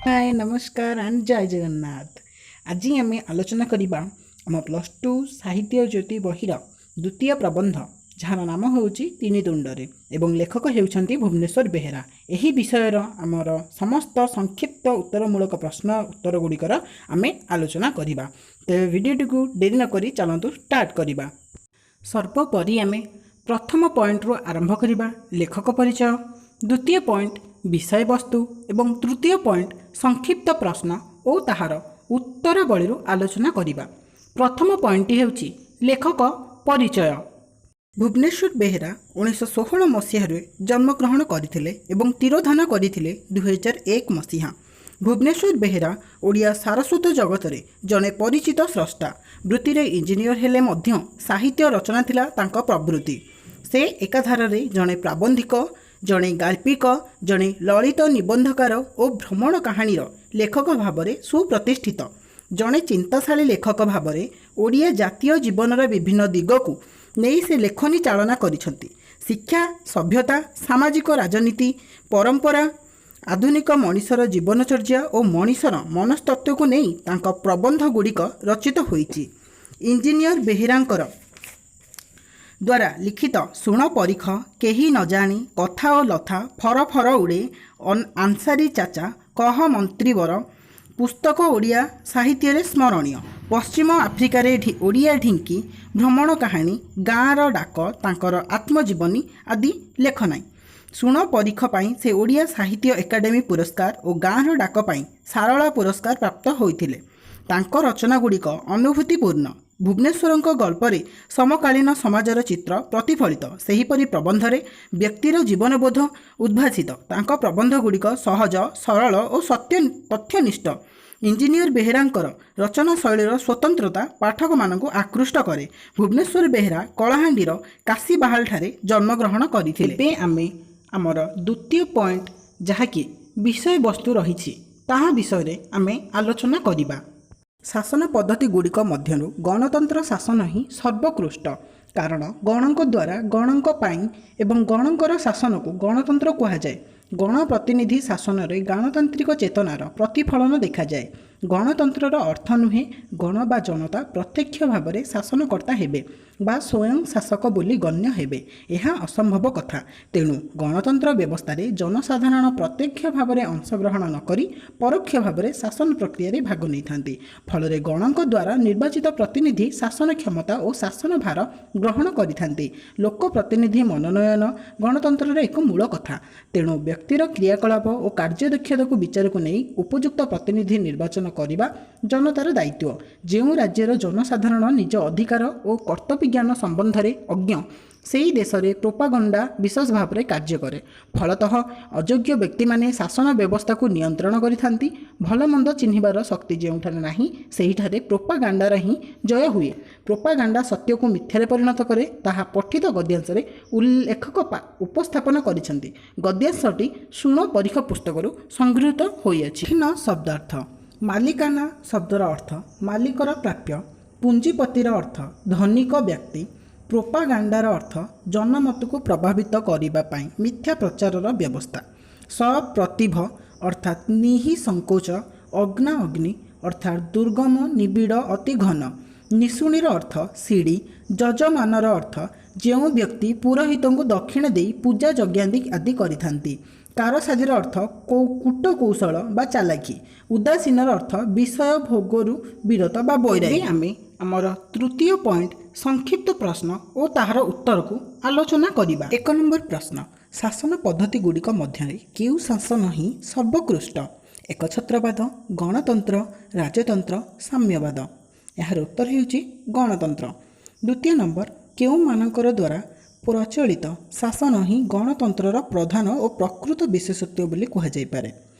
ହାଏ, ନମସ୍କାର ଆଣ୍ଡ ଜୟ ଜଗନ୍ନାଥ। ଆଜି ଆମେ ଆଲୋଚନା କରିବା ଆମ +2 ସାହିତ୍ୟ ଜ୍ୟୋତି ବହିର ଦ୍ୱିତୀୟ ପ୍ରବନ୍ଧ, ଯାହାର ନାମ ହେଉଛି ତିନି ତୁଣ୍ଡରେ ଏବଂ ଲେଖକ ହେଉଛନ୍ତି ଭୁବନେଶ୍ୱର ବେହେରା। ଏହି ବିଷୟର ଆମର ସମସ୍ତ ସଂକ୍ଷିପ୍ତ ଉତ୍ତରମୂଳକ ପ୍ରଶ୍ନ ଉତ୍ତର ଗୁଡ଼ିକର ଆମେ ଆଲୋଚନା କରିବା। ତେବେ ଭିଡ଼ିଓଟିକୁ ଡେରି ନକରି ଚାଲନ୍ତୁ ଷ୍ଟାର୍ଟ କରିବା। ସର୍ବୋପରି ଆମେ ପ୍ରଥମ ପଏଣ୍ଟରୁ ଆରମ୍ଭ କରିବା, ଲେଖକ ପରିଚୟ, ଦ୍ୱିତୀୟ ପଏଣ୍ଟ ବିଷୟବସ୍ତୁ ଏବଂ ତୃତୀୟ ପଏଣ୍ଟ ସଂକ୍ଷିପ୍ତ ପ୍ରଶ୍ନ ଓ ତାହାର ଉତ୍ତରାବଳୀରୁ ଆଲୋଚନା କରିବା। ପ୍ରଥମ ପଏଣ୍ଟଟି ହେଉଛି ଲେଖକ ପରିଚୟ। ଭୁବନେଶ୍ୱର ବେହେରା 1916 ମସିହାରେ ଜନ୍ମଗ୍ରହଣ କରିଥିଲେ ଏବଂ ତିରୋଧାନ କରିଥିଲେ 2001 ମସିହା। ଭୁବନେଶ୍ୱର ବେହେରା ଓଡ଼ିଆ ସାରସ୍ୱତ ଜଗତରେ ଜଣେ ପରିଚିତ ସ୍ରଷ୍ଟା। ବୃତ୍ତିରେ ଇଞ୍ଜିନିୟର ହେଲେ ମଧ୍ୟ ସାହିତ୍ୟ ରଚନା ଥିଲା ତାଙ୍କ ପ୍ରବୃତ୍ତି। ସେ ଏକାଧାରରେ ଜଣେ ପ୍ରାବନ୍ଧିକ, ଜଣେ ଗାଳ୍ପିକ, ଜଣେ ଲଳିତ ନିବନ୍ଧକାର ଓ ଭ୍ରମଣ କାହାଣୀର ଲେଖକ ଭାବରେ ସୁପ୍ରତିଷ୍ଠିତ। ଜଣେ ଚିନ୍ତାଶାଳୀ ଲେଖକ ଭାବରେ ଓଡ଼ିଆ ଜାତୀୟ ଜୀବନର ବିଭିନ୍ନ ଦିଗକୁ ନେଇ ସେ ଲେଖନୀ ଚାଳନା କରିଛନ୍ତି। ଶିକ୍ଷା, ସଭ୍ୟତା, ସାମାଜିକ ରାଜନୀତି, ପରମ୍ପରା, ଆଧୁନିକ ମଣିଷର ଜୀବନଚର୍ଯ୍ୟା ଓ ମଣିଷର ମନସ୍ତତ୍ତ୍ୱକୁ ନେଇ ତାଙ୍କ ପ୍ରବନ୍ଧ ଗୁଡ଼ିକ ରଚିତ ହୋଇଛି। ଇଞ୍ଜିନିୟର ବେହେରାଙ୍କର ଦ୍ୱାରା ଲିଖିତ ଶୁଣ ପରିଖ, କେହି ନଜାଣି, କଥା ଓ ଲଥା, ଫର ଫର ଉଡ଼େ, ଆନସାରୀ ଚାଚା, କହ ମନ୍ତ୍ରୀବର ପୁସ୍ତକ ଓଡ଼ିଆ ସାହିତ୍ୟରେ ସ୍ମରଣୀୟ। ପଶ୍ଚିମ ଆଫ୍ରିକାରେ ଓଡ଼ିଆ ଢିଙ୍କି, ଭ୍ରମଣ କାହାଣୀ, ଗାଁର ଡାକ, ତାଙ୍କର ଆତ୍ମଜୀବନୀ ଆଦି ଲେଖନାଇ। ଶୁଣ ପରିଖ ପାଇଁ ସେ ଓଡ଼ିଆ ସାହିତ୍ୟ ଏକାଡେମୀ ପୁରସ୍କାର ଓ ଗାଁର ଡାକ ପାଇଁ ସାରଳା ପୁରସ୍କାର ପ୍ରାପ୍ତ ହୋଇଥିଲେ। ତାଙ୍କ ରଚନାଗୁଡ଼ିକ ଅନୁଭୂତିପୂର୍ଣ୍ଣ। ଭୁବନେଶ୍ୱରଙ୍କ ଗଳ୍ପରେ ସମକାଳୀନ ସମାଜର ଚିତ୍ର ପ୍ରତିଫଳିତ। ସେହିପରି ପ୍ରବନ୍ଧରେ ବ୍ୟକ୍ତିର ଜୀବନବୋଧ ଉଦ୍ଭାସିତ। ତାଙ୍କ ପ୍ରବନ୍ଧଗୁଡ଼ିକ ସହଜ, ସରଳ ଓ ସତ୍ୟ ତଥ୍ୟନିଷ୍ଠ। ଇଞ୍ଜିନିୟର ବେହେରାଙ୍କର ରଚନା ଶୈଳୀର ସ୍ୱତନ୍ତ୍ରତା ପାଠକମାନଙ୍କୁ ଆକୃଷ୍ଟ କରେ। ଭୁବନେଶ୍ୱର ବେହେରା କଳାହାଣ୍ଡିର କାଶୀବାହାଲଠାରେ ଜନ୍ମଗ୍ରହଣ କରିଥିଲେ। ଏବେ ଆମେ ଆମର ଦ୍ୱିତୀୟ ପଏଣ୍ଟ, ଯାହାକି ବିଷୟବସ୍ତୁ ରହିଛି, ତାହା ବିଷୟରେ ଆମେ ଆଲୋଚନା କରିବା। ଶାସନ ପଦ୍ଧତି ଗୁଡ଼ିକ ମଧ୍ୟରୁ ଗଣତନ୍ତ୍ର ଶାସନ ହିଁ ସର୍ବୋତ୍କୃଷ୍ଟ। କାରଣ ଗଣଙ୍କ ଦ୍ୱାରା, ଗଣଙ୍କ ପାଇଁ ଏବଂ ଗଣଙ୍କର ଶାସନକୁ ଗଣତନ୍ତ୍ର କୁହାଯାଏ। ଗଣପ୍ରତିନିଧି ଶାସନରେ ଗଣତାନ୍ତ୍ରିକ ଚେତନାର ପ୍ରତିଫଳନ ଦେଖାଯାଏ। ଗଣତନ୍ତ୍ରର ଅର୍ଥ ନୁହେଁ ଗଣ ବା ଜନତା ପ୍ରତ୍ୟକ୍ଷ ଭାବରେ ଶାସନକର୍ତ୍ତା ହେବେ ବା ସ୍ୱୟଂ ଶାସକ ବୋଲି ଗଣ୍ୟ ହେବେ। ଏହା ଅସମ୍ଭବ କଥା। ତେଣୁ ଗଣତନ୍ତ୍ର ବ୍ୟବସ୍ଥାରେ ଜନସାଧାରଣ ପ୍ରତ୍ୟକ୍ଷ ଭାବରେ ଅଂଶଗ୍ରହଣ ନକରି ପରୋକ୍ଷ ଭାବରେ ଶାସନ ପ୍ରକ୍ରିୟାରେ ଭାଗ ନେଇଥାନ୍ତି। ଫଳରେ ଗଣଙ୍କ ଦ୍ୱାରା ନିର୍ବାଚିତ ପ୍ରତିନିଧି ଶାସନ କ୍ଷମତା ଓ ଶାସନ ଭାର ଗ୍ରହଣ କରିଥାନ୍ତି। ଲୋକ ପ୍ରତିନିଧି ମନୋନୟନ ଗଣତନ୍ତ୍ରର ଏକ ମୂଳ କଥା। ତେଣୁ ବ୍ୟକ୍ତିର କ୍ରିୟାକଳାପ ଓ କାର୍ଯ୍ୟଦକ୍ଷତାକୁ ବିଚାରକୁ ନେଇ ଉପଯୁକ୍ତ ପ୍ରତିନିଧି ନିର୍ବାଚନ କରିବା ଜନତାର ଦାୟିତ୍ୱ। ଯେଉଁ ରାଜ୍ୟର ଜନସାଧାରଣ ନିଜ ଅଧିକାର ଓ କର୍ତ୍ତବ୍ୟ ଜ୍ଞାନ ସମ୍ବନ୍ଧରେ ଅଜ୍ଞ, ସେହି ଦେଶରେ ପ୍ରୋପାଗଣ୍ଡା ବିଶେଷ ଭାବରେ କାର୍ଯ୍ୟ କରେ। ଫଳତଃ ଅଯୋଗ୍ୟ ବ୍ୟକ୍ତିମାନେ ଶାସନ ବ୍ୟବସ୍ଥାକୁ ନିୟନ୍ତ୍ରଣ କରିଥାନ୍ତି। ଭଲମନ୍ଦ ଚିହ୍ନିବାର ଶକ୍ତି ଯେଉଁଠାରେ ନାହିଁ, ସେହିଠାରେ ପ୍ରୋପାଗାଣ୍ଡାର ହିଁ ଜୟ ହୁଏ। ପ୍ରୋପାଗାଣ୍ଡା ସତ୍ୟକୁ ମିଥ୍ୟାରେ ପରିଣତ କରେ। ତାହା ପଠିତ ଗଦ୍ୟାଂଶରେ ଉଲ୍ଲେଖକ ଉପସ୍ଥାପନ କରିଛନ୍ତି। ଗଦ୍ୟାଂଶଟି ଶୁଣ ପରିଖ ପୁସ୍ତକରୁ ସଂଗୃହୀତ ହୋଇଅଛି। ଭିନ୍ନ ଶବ୍ଦାର୍ଥ। ମାଲିକାନା ଶବ୍ଦର ଅର୍ଥ ମାଲିକର ପ୍ରାପ୍ୟ। ପୁଞ୍ଜିପତିର ଅର୍ଥ ଧନିକ ବ୍ୟକ୍ତି। ପ୍ରୋପାଗାଣ୍ଡାର ଅର୍ଥ ଜନମତକୁ ପ୍ରଭାବିତ କରିବା ପାଇଁ ମିଥ୍ୟା ପ୍ରଚାରର ବ୍ୟବସ୍ଥା। ସପ୍ରତିଭ ଅର୍ଥାତ୍ ନିଃସଙ୍କୋଚ। ଅଗ୍ନା ଅଗ୍ନି ଅର୍ଥାତ୍ ଦୁର୍ଗମ, ନିବିଡ଼, ଅତି ଘନ। ନିଶୁଣିର ଅର୍ଥ ସିଡ଼ି। ଯଜମାନର ଅର୍ଥ ଯେଉଁ ବ୍ୟକ୍ତି ପୁରୋହିତଙ୍କୁ ଦକ୍ଷିଣା ଦେଇ ପୂଜା ଯଜ୍ଞାଦି ଆଦି କରିଥାନ୍ତି। କାରସାଦିର ଅର୍ଥ କୂଟ କୌଶଳ ବା ଚାଲାଖି। ଉଦାସୀନର ଅର୍ଥ ବିଷୟ ଭୋଗରୁ ବିରତ ବା ବୈରାଗୀ। ଆମେ ଆମର ତୃତୀୟ ପଏଣ୍ଟ ସଂକ୍ଷିପ୍ତ ପ୍ରଶ୍ନ ଓ ତାହାର ଉତ୍ତରକୁ ଆଲୋଚନା କରିବା। 1 ନମ୍ବର ପ୍ରଶ୍ନ, ଶାସନ ପଦ୍ଧତି ଗୁଡ଼ିକ ମଧ୍ୟରେ କେଉଁ ଶାସନ ହିଁ ସର୍ବୋତ୍କୃଷ୍ଟ? ଏକଛତ୍ରବାଦ, ଗଣତନ୍ତ୍ର, ରାଜତନ୍ତ୍ର, ସାମ୍ୟବାଦ। ଏହାର ଉତ୍ତର ହେଉଛି ଗଣତନ୍ତ୍ର। ଦ୍ୱିତୀୟ ନମ୍ବର, କେଉଁମାନଙ୍କର ଦ୍ୱାରା ପ୍ରଚଳିତ ଶାସନ ହିଁ ଗଣତନ୍ତ୍ରର ପ୍ରଧାନ ଓ ପ୍ରକୃତ ବିଶେଷତ୍ୱ ବୋଲି କୁହାଯାଇପାରେ?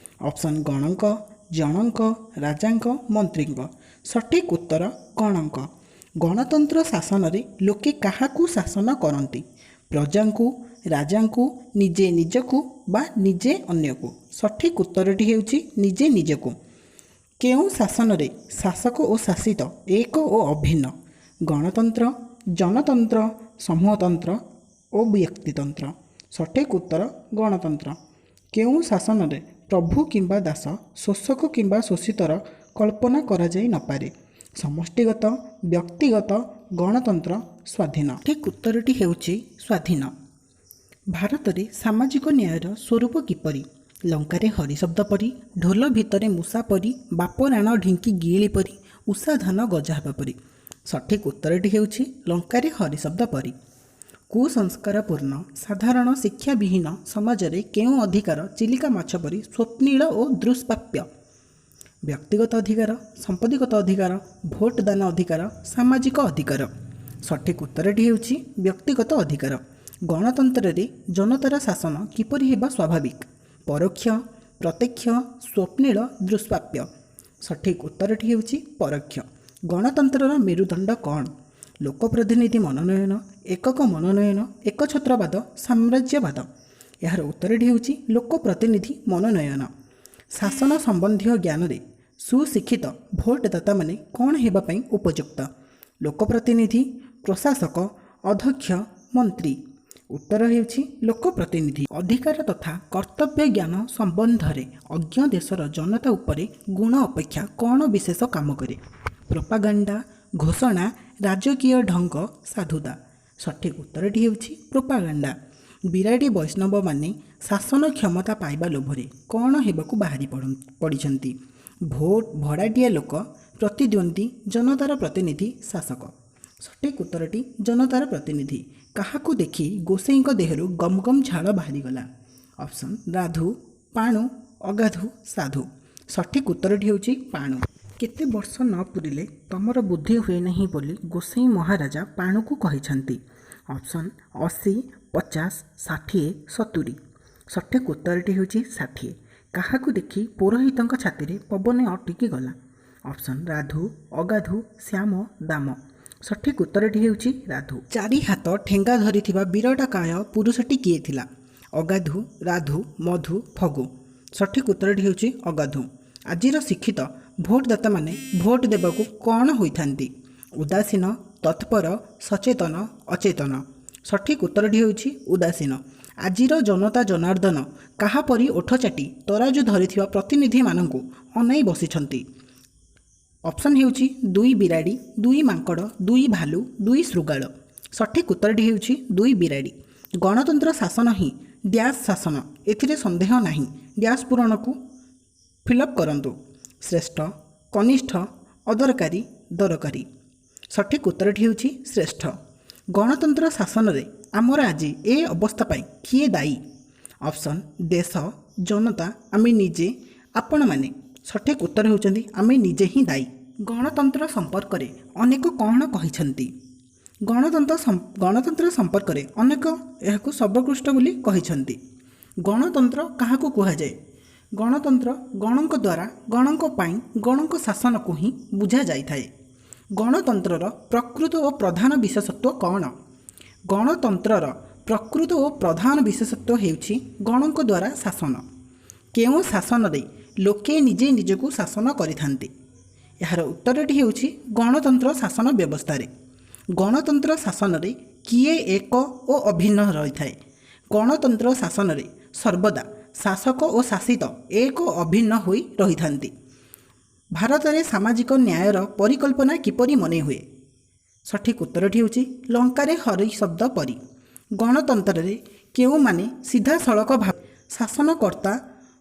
ଅପସନ୍ ଗଣଙ୍କ, ଜଣଙ୍କ, ରାଜାଙ୍କ, ମନ୍ତ୍ରୀଙ୍କ। ସଠିକ୍ ଉତ୍ତର ଗଣଙ୍କ। ଗଣତନ୍ତ୍ର ଶାସନରେ ଲୋକେ କାହାକୁ ଶାସନ କରନ୍ତି? ପ୍ରଜାଙ୍କୁ, ରାଜାଙ୍କୁ, ନିଜେ ନିଜକୁ ବା ନିଜେ ଅନ୍ୟକୁ। ସଠିକ୍ ଉତ୍ତରଟି ହେଉଛି ନିଜେ ନିଜକୁ। କେଉଁ ଶାସନରେ ଶାସକ ଓ ଶାସିତ ଏକ ଓ ଅଭିନ୍ନ? ଗଣତନ୍ତ୍ର, ଜନତନ୍ତ୍ର, ସମୂହତନ୍ତ୍ର ଓ ବ୍ୟକ୍ତିତନ୍ତ୍ର। ସଠିକ୍ ଉତ୍ତର ଗଣତନ୍ତ୍ର। କେଉଁ ଶାସନରେ ପ୍ରଭୁ କିମ୍ବା ଦାସ, ଶୋଷକ କିମ୍ବା ଶୋଷିତର କଳ୍ପନା କରାଯାଇ ନପାରେ। ସମଷ୍ଟିଗତ, ବ୍ୟକ୍ତିଗତ, ଗଣତନ୍ତ୍ର, ସ୍ୱାଧୀନ। ଠିକ୍ ଉତ୍ତରଟି ହେଉଛି ସ୍ୱାଧୀନ। ଭାରତରେ ସାମାଜିକ ନ୍ୟାୟର ସ୍ୱରୂପ କିପରି? ଲଙ୍କାରେ ହରି ଶବ୍ଦ ପରି, ଢୋଲ ଭିତରେ ମୂଷା ପରି, ବାପ ରାଣ ଢିଙ୍କି ଗିଳି ପରି, ଉଷା ଧାନ ଗଜା ହେବା ପରି। ସଠିକ୍ ଉତ୍ତରଟି ହେଉଛି ଲଙ୍କାରେ ହରି ଶବ୍ଦ ପରି। କୁସଂସ୍କାରପୂର୍ଣ୍ଣ ସାଧାରଣ ଶିକ୍ଷାବିହୀନ ସମାଜରେ କେଉଁ ଅଧିକାର ଚିଲିକା ମାଛ ପରି ସ୍ୱପ୍ନିଳ ଓ ଦୁଷ୍ପ୍ରାପ୍ୟ? ବ୍ୟକ୍ତିଗତ ଅଧିକାର, ସମ୍ପତ୍ତିଗତ ଅଧିକାର, ଭୋଟ ଦାନ ଅଧିକାର, ସାମାଜିକ ଅଧିକାର। ସଠିକ୍ ଉତ୍ତରଟି ହେଉଛି ବ୍ୟକ୍ତିଗତ ଅଧିକାର। ଗଣତନ୍ତ୍ରରେ ଜନତାର ଶାସନ କିପରି ହେବା ସ୍ୱାଭାବିକ? ପରୋକ୍ଷ, ପ୍ରତ୍ୟକ୍ଷ, ସ୍ୱପ୍ନିଳ, ଦୁଷ୍ପ୍ରାପ୍ୟ। ସଠିକ୍ ଉତ୍ତରଟି ହେଉଛି ପରୋକ୍ଷ। ଗଣତନ୍ତ୍ରର ମେରୁଦଣ୍ଡ କ'ଣ? ଲୋକପ୍ରତିନିଧି ମନୋନୟନ, ଏକକ ମନୋନୟନ, ଏକଛତ୍ରବାଦ, ସାମ୍ରାଜ୍ୟବାଦ। ଏହାର ଉତ୍ତରଟି ହେଉଛି ଲୋକପ୍ରତିନିଧି ମନୋନୟନ। ଶାସନ ସମ୍ବନ୍ଧୀୟ ଜ୍ଞାନରେ ସୁଶିକ୍ଷିତ ଭୋଟଦାତାମାନେ କ'ଣ ହେବା ପାଇଁ ଉପଯୁକ୍ତ? ଲୋକପ୍ରତିନିଧି, ପ୍ରଶାସକ, ଅଧ୍ୟକ୍ଷ, ମନ୍ତ୍ରୀ। ଉତ୍ତର ହେଉଛି ଲୋକପ୍ରତିନିଧି। ଅଧିକାର ତଥା କର୍ତ୍ତବ୍ୟ ଜ୍ଞାନ ସମ୍ବନ୍ଧରେ ଅଜ୍ଞ ଦେଶର ଜନତା ଉପରେ ଗୁଣ ଅପେକ୍ଷା କ'ଣ ବିଶେଷ କାମ କରେ? ପ୍ରୋପାଗାଣ୍ଡା, ଘୋଷଣା, ରାଜକୀୟ ଢଙ୍ଗ, ସାଧୁତା। ସଠିକ୍ ଉତ୍ତରଟି ହେଉଛି ପ୍ରୋପାଗାଣ୍ଡା। ବିରାଡ଼ି ବୈଷ୍ଣବମାନେ ଶାସନ କ୍ଷମତା ପାଇବା ଲୋଭରେ କ'ଣ ହେବାକୁ ବାହାରି ପଡ଼ିଛନ୍ତି? ଭୋଟ ଭଡ଼ାଟିଆ ଲୋକ, ପ୍ରତିଦ୍ୱନ୍ଦ୍ୱୀ, ଜନତାର ପ୍ରତିନିଧି, ଶାସକ। ସଠିକ୍ ଉତ୍ତରଟି ଜନତାର ପ୍ରତିନିଧି। କାହାକୁ ଦେଖି ଗୋସେଇଙ୍କ ଦେହରୁ ଗମ ଗମ ଝାଳ ବାହାରିଗଲା? ଅପସନ୍ ରାଧୁ, ପାଣୁ, ଅଗାଧୁ, ସାଧୁ। ସଠିକ୍ ଉତ୍ତରଟି ହେଉଛି ପାଣୁ। କେତେ ବର୍ଷ ନ ପୂରିଲେ ତମର ବୁଦ୍ଧି ହୁଏ ନାହିଁ ବୋଲି ଗୋସେଇଁ ମହାରାଜା ପାଣୁକୁ କହିଛନ୍ତି? ଅପସନ୍ 80, 50, 60, 70। ସଠିକ୍ ଉତ୍ତରଟି ହେଉଛି 60। କାହାକୁ ଦେଖି ପୁରୋହିତଙ୍କ ଛାତିରେ ପବନ ଅଟକି ଗଲା? ଅପସନ୍ ରାଧୁ, ଅଗାଧୁ, ଶ୍ୟାମ, ଦାମ। ସଠିକ୍ ଉତ୍ତରଟି ହେଉଛି ରାଧୁ। ଚାରି ହାତ ଠେଙ୍ଗା ଧରିଥିବା ବିରାଟକାୟ ପୁରୁଷଟି କିଏ ଥିଲା? ଅଗାଧୁ, ରାଧୁ, ମଧୁ, ଫଗୁ। ସଠିକ୍ ଉତ୍ତରଟି ହେଉଛି ଅଗାଧୁ। ଆଜିର ଶିକ୍ଷିତ ଭୋଟଦାତାମାନେ ଭୋଟ ଦେବାକୁ କ'ଣ ହୋଇଥାନ୍ତି? ଉଦାସୀନ, ତତ୍ପର, ସଚେତନ, ଅଚେତନ। ସଠିକ୍ ଉତ୍ତରଟି ହେଉଛି ଉଦାସୀନ। ଆଜିର ଜନତା ଜନାର୍ଦ୍ଦନ କାହା ପରି ଓଠ ଚାଟି ତରାଜୁ ଧରିଥିବା ପ୍ରତିନିଧିମାନଙ୍କୁ ଅନାଇ ବସିଛନ୍ତି? ଅପସନ୍ ହେଉଛି ଦୁଇ ବିରାଡ଼ି, ଦୁଇ ମାଙ୍କଡ଼, ଦୁଇ ଭାଲୁ, ଦୁଇ ଶୃଗାଳ। ସଠିକ୍ ଉତ୍ତରଟି ହେଉଛି ଦୁଇ ବିରାଡ଼ି। ଗଣତନ୍ତ୍ର ଶାସନ ହିଁ ଡ୍ୟାସ୍ ଶାସନ, ଏଥିରେ ସନ୍ଦେହ ନାହିଁ। ଡ୍ୟାସ୍ ପୂରଣକୁ ଫିଲ୍ଅପ୍ କରନ୍ତୁ। ଶ୍ରେଷ୍ଠ, କନିଷ୍ଠ, ଅଦରକାରୀ, ଦରକାରୀ। ସଠିକ୍ ଉତ୍ତରଟି ହେଉଛି ଶ୍ରେଷ୍ଠ। ଗଣତନ୍ତ୍ର ଶାସନରେ ଆମର ଆଜି ଏ ଅବସ୍ଥା ପାଇଁ କିଏ ଦାୟୀ? ଅପସନ୍ ଦେଶ, ଜନତା, ଆମେ ନିଜେ, ଆପଣମାନେ। ସଠିକ୍ ଉତ୍ତର ହେଉଛନ୍ତି ଆମେ ନିଜେ ହିଁ ଦାୟୀ। ଗଣତନ୍ତ୍ର ସମ୍ପର୍କରେ ଅନେକ କ'ଣ କହିଛନ୍ତି? ଗଣତନ୍ତ୍ର ସମ୍ପର୍କରେ ଅନେକ ଏହାକୁ ସର୍ବୋତ୍କୃଷ୍ଟ ବୋଲି କହିଛନ୍ତି। ଗଣତନ୍ତ୍ର କାହାକୁ କୁହାଯାଏ? ଗଣତନ୍ତ୍ର ଗଣଙ୍କ ଦ୍ୱାରା, ଗଣଙ୍କ ପାଇଁ, ଗଣଙ୍କ ଶାସନକୁ ହିଁ ବୁଝାଯାଇଥାଏ। ଗଣତନ୍ତ୍ରର ପ୍ରକୃତ ଓ ପ୍ରଧାନ ବିଶେଷତ୍ୱ କ'ଣ? ଗଣତନ୍ତ୍ରର ପ୍ରକୃତ ଓ ପ୍ରଧାନ ବିଶେଷତ୍ୱ ହେଉଛି ଗଣଙ୍କ ଦ୍ୱାରା ଶାସନ। କେଉଁ ଶାସନରେ ଲୋକେ ନିଜେ ନିଜକୁ ଶାସନ କରିଥାନ୍ତି? ଏହାର ଉତ୍ତରଟି ହେଉଛି ଗଣତନ୍ତ୍ର ଶାସନ ବ୍ୟବସ୍ଥାରେ। ଗଣତନ୍ତ୍ର ଶାସନରେ କିଏ ଏକ ଓ ଅଭିନ୍ନ ରହିଥାଏ? ଗଣତନ୍ତ୍ର ଶାସନରେ ସର୍ବଦା ଶାସକ ଓ ଶାସିତ ଏକ ଅଭିନ୍ନ ହୋଇ ରହିଥାନ୍ତି। ଭାରତରେ ସାମାଜିକ ନ୍ୟାୟର ପରିକଳ୍ପନା କିପରି ମନେ ହୁଏ? ସଠିକ୍ ଉତ୍ତରଟି ହେଉଛି ଲଙ୍କାରେ ହରି ଶବ୍ଦ ପରି। ଗଣତନ୍ତ୍ରରେ କେଉଁମାନେ ସିଧାସଳଖ ଭାବେ ଶାସନକର୍ତ୍ତା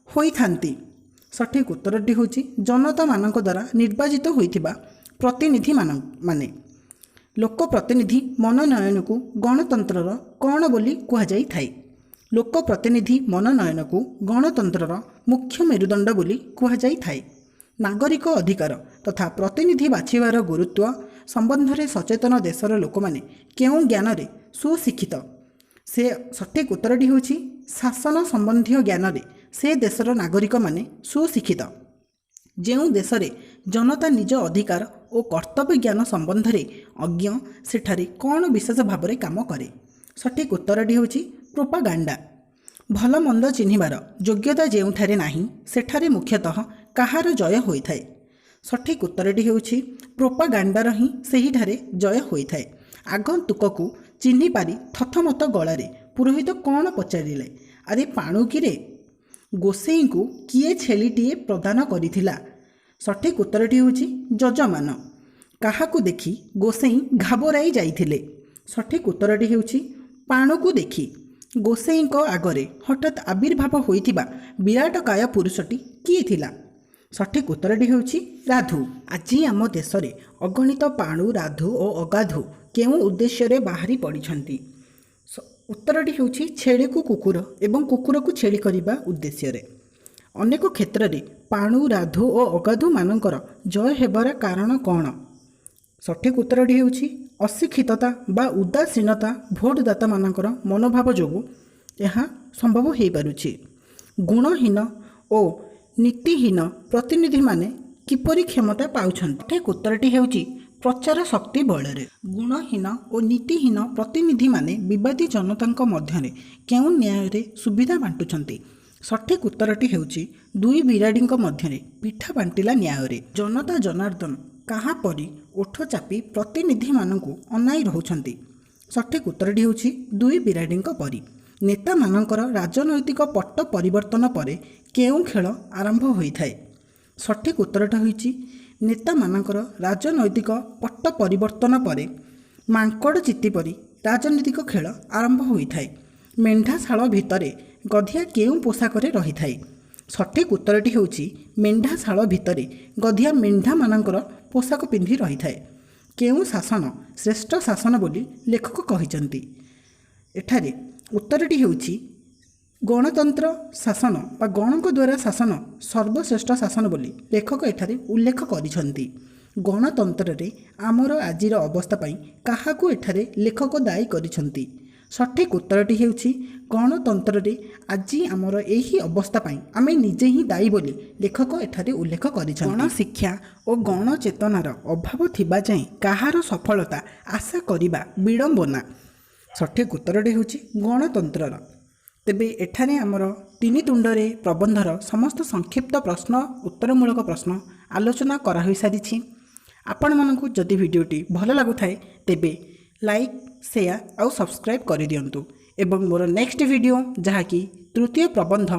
ହୋଇଥାନ୍ତି? ସଠିକ୍ ଉତ୍ତରଟି ହେଉଛି ଜନତାମାନଙ୍କ ଦ୍ୱାରା ନିର୍ବାଚିତ ହୋଇଥିବା ପ୍ରତିନିଧିମାନେ। ଲୋକପ୍ରତିନିଧି ମନୋନୟନକୁ ଗଣତନ୍ତ୍ରର କ'ଣ ବୋଲି କୁହାଯାଇଥାଏ? ଲୋକପ୍ରତିନିଧି ମନୋନୟନକୁ ଗଣତନ୍ତ୍ରର ମୁଖ୍ୟ ମେରୁଦଣ୍ଡ ବୋଲି କୁହାଯାଇଥାଏ। ନାଗରିକ ଅଧିକାର ତଥା ପ୍ରତିନିଧି ବାଛିବାର ଗୁରୁତ୍ୱ ସମ୍ବନ୍ଧରେ ସଚେତନ ଦେଶର ଲୋକମାନେ କେଉଁ ଜ୍ଞାନରେ ସୁଶିକ୍ଷିତ? ସେ ସଠିକ୍ ଉତ୍ତରଟି ହେଉଛି ଶାସନ ସମ୍ବନ୍ଧୀୟ ଜ୍ଞାନରେ ସେ ଦେଶର ନାଗରିକମାନେ ସୁଶିକ୍ଷିତ। ଯେଉଁ ଦେଶରେ ଜନତା ନିଜ ଅଧିକାର ଓ କର୍ତ୍ତବ୍ୟ ଜ୍ଞାନ ସମ୍ବନ୍ଧରେ ଅଜ୍ଞ, ସେଠାରେ କ'ଣ ବିଶେଷ ଭାବରେ କାମ କରେ? ସଠିକ୍ ଉତ୍ତରଟି ହେଉଛି ପ୍ରୋପାଗାଣ୍ଡା। ଭଲ ମନ୍ଦ ଚିହ୍ନିବାର ଯୋଗ୍ୟତା ଯେଉଁଠାରେ ନାହିଁ, ସେଠାରେ ମୁଖ୍ୟତଃ କାହାର ଜୟ ହୋଇଥାଏ? ସଠିକ୍ ଉତ୍ତରଟି ହେଉଛି ପ୍ରୋପାଗାଣ୍ଡାର ହିଁ ସେହିଠାରେ ଜୟ ହୋଇଥାଏ। ଆଗନ୍ତୁକକୁ ଚିହ୍ନିପାରି ଥଥମତ ଗଳାରେ ପୁରୋହିତ କ'ଣ ପଚାରିଲେ? ଆରେ ପାଣୁ କିରେ? ଗୋସେଇଙ୍କୁ କିଏ ଛେଳିଟିଏ ପ୍ରଦାନ କରିଥିଲା? ସଠିକ୍ ଉତ୍ତରଟି ହେଉଛି ଯଜମାନ। କାହାକୁ ଦେଖି ଗୋସେଇଁ ଘାବରାଇ ଯାଇଥିଲେ? ସଠିକ୍ ଉତ୍ତରଟି ହେଉଛି ପାଣୁକୁ ଦେଖି। ଗୋସେଇଙ୍କ ଆଗରେ ହଠାତ୍ ଆବିର୍ଭାବ ହୋଇଥିବା ବିରାଟକାୟ ପୁରୁଷଟି କିଏ ଥିଲା? ସଠିକ୍ ଉତ୍ତରଟି ହେଉଛି ରାଧୁ। ଆଜି ଆମ ଦେଶରେ ଅଗଣିତ ପାଣୁ, ରାଧୁ ଓ ଅଗାଧୁ କେଉଁ ଉଦ୍ଦେଶ୍ୟରେ ବାହାରି ପଡ଼ିଛନ୍ତି? ଉତ୍ତରଟି ହେଉଛି ଛେଳିକୁ କୁକୁର ଏବଂ କୁକୁରକୁ ଛେଳି କରିବା ଉଦ୍ଦେଶ୍ୟରେ। ଅନେକ କ୍ଷେତ୍ରରେ ପାଣୁ, ରାଧୁ ଓ ଅଗାଧୁମାନଙ୍କର ଜୟ ହେବାର କାରଣ କ'ଣ? ସଠିକ୍ ଉତ୍ତରଟି ହେଉଛି ଅଶିକ୍ଷିତତା ବା ଉଦାସୀନତା ଭୋଟଦାତାମାନଙ୍କର ମନୋଭାବ ଯୋଗୁଁ ଏହା ସମ୍ଭବ ହୋଇପାରୁଛି। ଗୁଣହୀନ ଓ ନୀତିହୀନ ପ୍ରତିନିଧିମାନେ କିପରି କ୍ଷମତା ପାଉଛନ୍ତି? ସଠିକ୍ ଉତ୍ତରଟି ହେଉଛି ପ୍ରଚାର ଶକ୍ତି ବଳରେ। ଗୁଣହୀନ ଓ ନୀତିହୀନ ପ୍ରତିନିଧିମାନେ ବିବାଦୀ ଜନତାଙ୍କ ମଧ୍ୟରେ କେଉଁ ନ୍ୟାୟରେ ସୁବିଧା ବାଣ୍ଟୁଛନ୍ତି? ସଠିକ୍ ଉତ୍ତରଟି ହେଉଛି ଦୁଇ ବିରାଡ଼ିଙ୍କ ମଧ୍ୟରେ ପିଠା ବାଣ୍ଟିଲା ନ୍ୟାୟରେ। ଜନତା ଜନାର୍ଦ୍ଦନ କାହା ପରି ଓଠ ଚାପି ପ୍ରତିନିଧିମାନଙ୍କୁ ଅନାଇ ରହୁଛନ୍ତି? ସଠିକ୍ ଉତ୍ତରଟି ହେଉଛି ଦୁଇ ବିରାଡ଼ିଙ୍କ ପରି। ନେତାମାନଙ୍କର ରାଜନୈତିକ ପଟ୍ଟ ପରିବର୍ତ୍ତନ ପରେ କେଉଁ ଖେଳ ଆରମ୍ଭ ହୋଇଥାଏ? ସଠିକ୍ ଉତ୍ତରଟା ହୋଇଛି ନେତାମାନଙ୍କର ରାଜନୈତିକ ପଟ୍ଟ ପରିବର୍ତ୍ତନ ପରେ ମାଙ୍କଡ଼ ଚିତି ପରି ରାଜନୈତିକ ଖେଳ ଆରମ୍ଭ ହୋଇଥାଏ। ମେଣ୍ଢାଶାଳ ଭିତରେ ଗଧିଆ କେଉଁ ପୋଷାକରେ ରହିଥାଏ? ସଠିକ୍ ଉତ୍ତରଟି ହେଉଛି ମେଣ୍ଢାଶାଳ ଭିତରେ ଗଧିଆ ମେଣ୍ଢାମାନଙ୍କର ପୋଷାକ ପିନ୍ଧି ରହିଥାଏ। କେଉଁ ଶାସନ ଶ୍ରେଷ୍ଠ ଶାସନ ବୋଲି ଲେଖକ କହିଛନ୍ତି? ଏଠାରେ ଉତ୍ତରଟି ହେଉଛି ଗଣତନ୍ତ୍ର ଶାସନ ବା ଗଣଙ୍କ ଦ୍ୱାରା ଶାସନ ସର୍ବଶ୍ରେଷ୍ଠ ଶାସନ ବୋଲି ଲେଖକ ଏଠାରେ ଉଲ୍ଲେଖ କରିଛନ୍ତି। ଗଣତନ୍ତ୍ରରେ ଆମର ଆଜିର ଅବସ୍ଥା ପାଇଁ କାହାକୁ ଏଠାରେ ଲେଖକ ଦାୟୀ କରିଛନ୍ତି? ସଠିକ୍ ଉତ୍ତରଟି ହେଉଛି ଗଣତନ୍ତ୍ରରେ ଆଜି ଆମର ଏହି ଅବସ୍ଥା ପାଇଁ ଆମେ ନିଜେ ହିଁ ଦାୟୀ ବୋଲି ଲେଖକ ଏଠାରେ ଉଲ୍ଲେଖ କରିଛନ୍ତି। ଗଣଶିକ୍ଷା ଓ ଗଣଚେତନାର ଅଭାବ ଥିବା ଯାଏଁ କାହାର ସଫଳତା ଆଶା କରିବା ବିଡ଼ମ୍ବନା। ସଠିକ୍ ଉତ୍ତରଟି ହେଉଛି ଗଣତନ୍ତ୍ରର। ତେବେ ଏଠାରେ ଆମର ତିନି ତୁଣ୍ଡରେ ପ୍ରବନ୍ଧର ସମସ୍ତ ସଂକ୍ଷିପ୍ତ ପ୍ରଶ୍ନ, ଉତ୍ତରମୂଳକ ପ୍ରଶ୍ନ ଆଲୋଚନା କରାହୋଇସାରିଛି। ଆପଣମାନଙ୍କୁ ଯଦି ଭିଡ଼ିଓଟି ଭଲ ଲାଗୁଥାଏ, ତେବେ ଲାଇକ୍, ସେୟାର ଆଉ ସବସ୍କ୍ରାଇବ୍ କରିଦିଅନ୍ତୁ ଏବଂ ମୋର ନେକ୍ସଟ ଭିଡ଼ିଓ, ଯାହାକି ତୃତୀୟ ପ୍ରବନ୍ଧ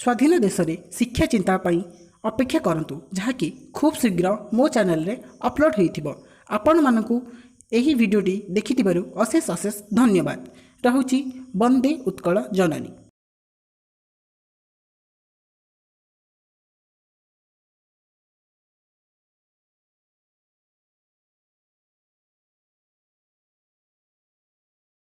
ସ୍ୱାଧୀନ ଦେଶରେ ଶିକ୍ଷା ଚିନ୍ତା ପାଇଁ ଅପେକ୍ଷା କରନ୍ତୁ, ଯାହାକି ଖୁବ୍ ଶୀଘ୍ର ମୋ ଚ୍ୟାନେଲରେ ଅପଲୋଡ଼ ହୋଇଥିବ। ଆପଣମାନଙ୍କୁ ଏହି ଭିଡ଼ିଓଟି ଦେଖିଥିବାରୁ ଅଶେଷ ଅଶେଷ ଧନ୍ୟବାଦ। ରହୁଛି। ବନ୍ଦେ ଉତ୍କଳ ଜନନୀ।